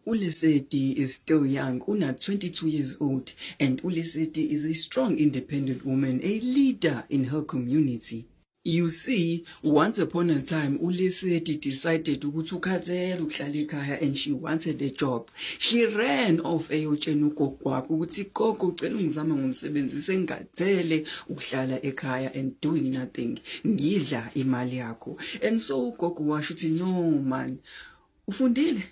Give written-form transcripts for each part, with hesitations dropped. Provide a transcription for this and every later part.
ULesedi is still young, una 22 years old, and uLesedi is a strong, independent woman, a leader in her community. You see, once upon a time, uLesedi decided ukuthi ukhathele ukuhlala ekhaya and she wanted a job. She ran off eyotshena ugogo wakhe ukuthi, "Gogo, ucela ungizama ngomsebenzi, sengikhathele ukuhlala ekhaya and doing nothing. Ngidla imali yakho." And so ugogo washo ukuthi, "No man, ufundile?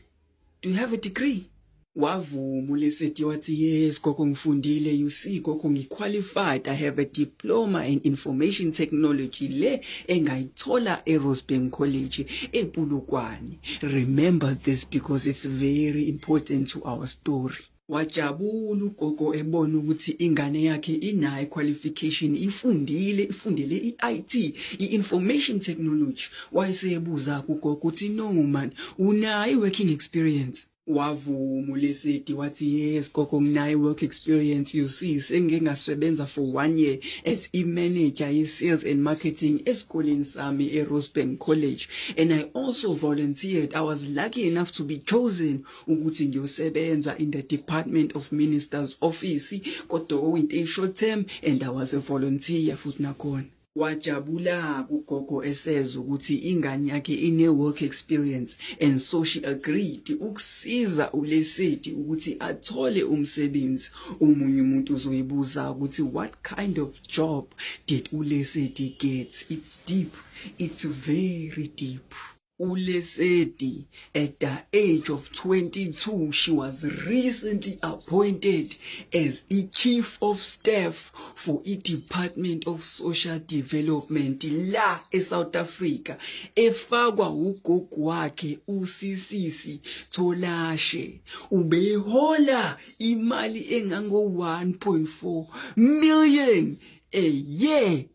Do you have a degree?" Wavuma uLesedi wathi, "Yes gogo, ngifundile. You see gogo, ngiqualified. I have a diploma in information technology le engayithola eRosebank College ePolokwane." Remember this because it's very important to our story. Wajabula ugogo ebona ukuthi ingane yakhe inayo qualification, ifundile, ifundele i-IT, i-information technology. Wayesebuza kugogo ukuthi, "No man, unayo working experience?" Wavuma uLesedi wathi, "Yes gogo, nginayo work experience. You see, sengike ngasebenza for one year as i-manager ye-sales and marketing esikoleni sami eRosebank College, and I also volunteered. I was lucky enough to be chosen ukuthi ngiyosebenza in the Department of Minister's office, kodwa okuyinto e-short term, and I was a volunteer futhi nakhona." Wajabula ugogo esezwa ukuthi ingane yakhe ine work experience, and so she agreed ukusiza uLesedi ukuthi athole umsebenzi. Omunye umuntu uzoyibuza ukuthi what kind of job did uLesedi get? It's deep, it's very deep. ULesedi, at the age of 22, she was recently appointed as a chief of staff for i Department of Social Development la eSouth Africa, efakwa ugogo wakhe uSisisi Tolashe. Ubehola imali engango 1.4 million a year.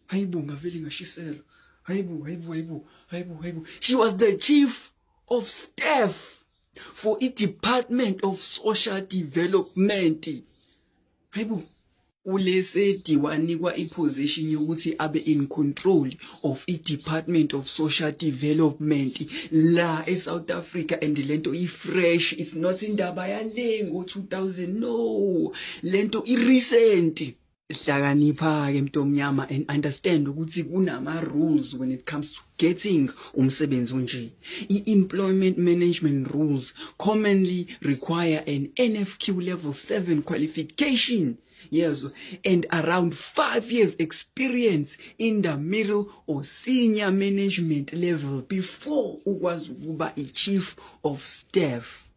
Hayibo, ngavele ngashiselwa. Hayibo, hayibo, hayibo, hayibo, hayibo. She was the chief of staff for i Department of Social Development. Hayibo, uLesedi wanikwa iposition yokuthi abe in control of i-Department of Social Development la eSouth Africa, and lento i-fresh, it's not indaba yale ngo-2000, no, lento i-recent. Hlakanipha ke mntomnyama and understand ukuthi kunama rules when it comes to getting umsebenzi onje. I-employment management rules commonly require an NFQ level 7 qualification, yes, and around 5 years experience in the middle or senior management level before ukwazi ukuba i-chief of staff.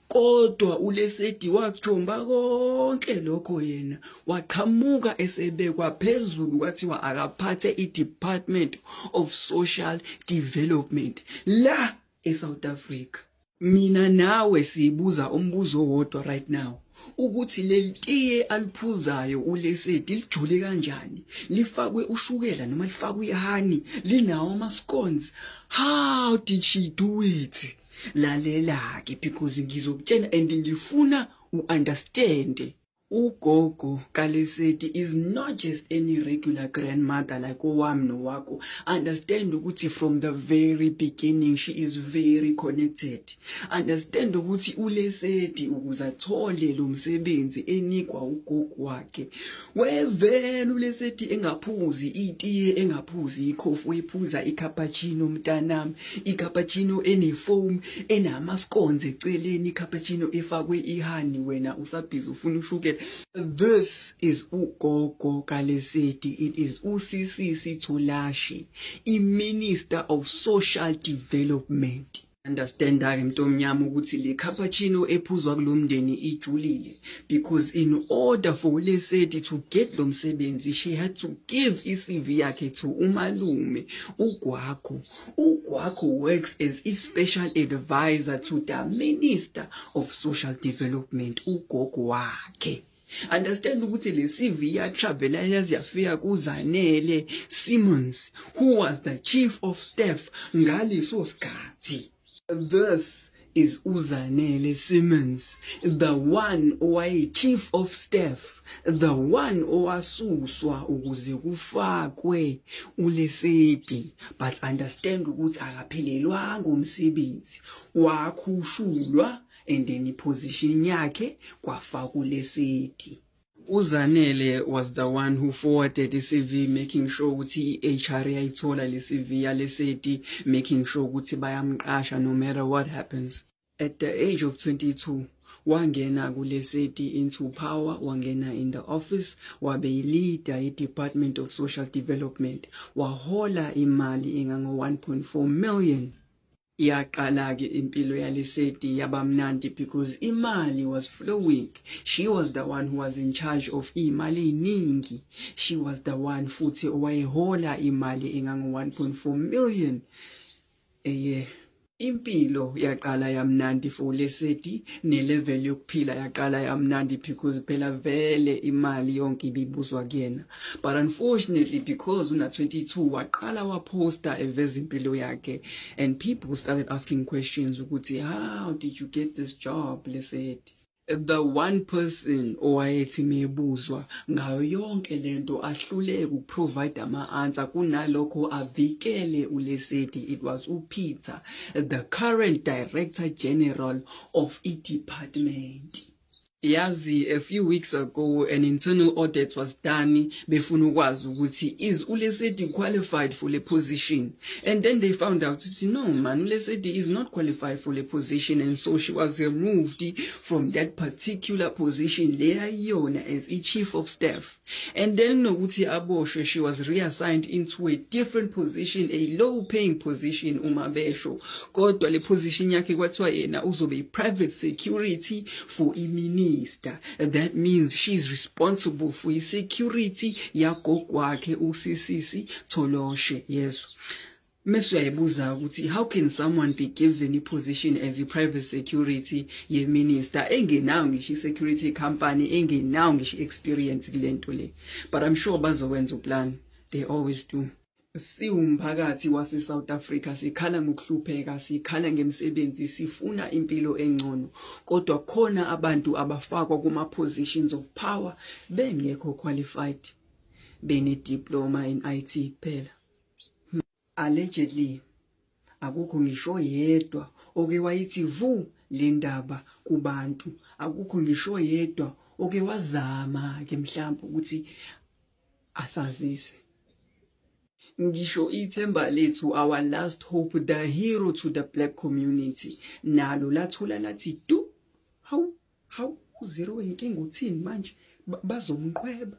Kodwa uLesedi wakujomba konke lokho, yena waqhamuka esebekwa phezulu, kwathiwa akaphathe i-Department of Social Development la eSouth Africa. Mina nawe sibuza umbuzo owodwa right now ukuthi leli tiye aliphuzayo uLesedi lijule kanjani? Lifakwe ushukela noma lifakwe ihoney? Linawo ama scones? How did she do it? Lalela ke, because ngizokutshela and ngifuna uunderstand. Ugogo kaLesedi is not just any regular grandmother like owami nowakho. Understand ukuthi from the very beginning she is very connected. Understand ukuthi uLesedi, ukuze athole lo msebenzi enikwa ugogo wakhe, wevela uLesedi engaphuzi itiye, engaphuzi ikhofi, wephuza icappuccino mntanami, icappuccino enefoam, enama-scones eceleni, icappuccino efakwe ihoney, wena usabhizi ufuna ushukela. This is ugogo kaLesedi. It is uSisisi Tolashe, i-Minister of Social Development. Understand-ke mntomnyama ukuthi le cappuccino ephuzwa kulo mndeni ijulile, because in order for uLesedi to get lo msebenzi, she had to give i-CV yakhe to umalume uGwakho. UGwakho works as a special advisor to the Minister of Social Development, ugogo wakhe. Understand ukuthi le CV yatravela yaze yafika kuZanele Simmons, who was the chief of staff ngaleso sikhathi. This is uZanele Simmons, the one owaye chief of staff, the one owasuswa ukuze kufakwe uLesedi. But understand ukuthi akaphelelwanga umsebenzi, wakhushulwa. and then iposition yakhe kwafaka uLesedi. UZanele was the one who forwarded i-CV, making sure ukuthi i-HR iyayithola le CV yaLesedi, making sure ukuthi bayamqasha no matter what happens. At the age of 22 wangena kuLesedi into power, wangena in the office, wabe yi-leader ye-Department of Social Development, wahola imali engango 1.4 million. Yaqala-ke impilo yaLesedi yabamnandi because imali was flowing. She was the one who was in charge of imali eningi. She was the one futhi owayehola imali engango 1.4 million a year. Impilo yaqala yamnandi for Lesedi, ne-level yokuphila yaqala yamnandi because phela vele imali yonke ibibuzwa kuyena. But unfortunately, because una 22, waqala waposta eveza impilo yakhe and people started asking questions ukuthi, "How did you get this job, Lesedi?" The one person owayethi mebuzwa ngayo yonke lento ahluleke ukuprovide ama-answer, kunalokho avikele uLesedi, it was uPeter, the current director general of i-department. Yazi, a few weeks ago an internal audit was done, befuna ukwazi ukuthi is uLesedi qualified for the position, and then they found out ukuthi no man, uLesedi is not qualified for the position, and so she was removed from that particular position leyayiyona as i-chief of staff. And then nokuthi aboshwe, she was reassigned into a different position, a low paying position uma besho, kodwa le position yakhe kwathiwa yena uzobe i-private security for i-minister. That means she's responsible for i-security yagogo wakhe uSisisi Tholoshe. Yes, mase uyayibuza ukuthi how can someone be given a position as a private security ye-minister engenayo ngisho i-security company, engenayo ngisho i-experience kulento le? But I'm sure bazowenza uplan, they always do. Siwumphakathi wase-South Africa sikhala ngokuhlupheka, sikhala ngemisebenzi, sifuna impilo engcono, kodwa khona abantu abafakwa kuma-positions of power bengekho qualified, bene-diploma in IT kuphela. Allegedly akukho ngisho yedwa oke wayithi vu le ndaba kubantu, akukho ngisho yedwa oke wazama ke mhlawumbe ukuthi asazise. Ngisho ithemba lethu, our last hope, the hero to the black community, nalo lathula lathi du. Hawu hawu, uzero inkinga, uthini manje? Bazomqhweba.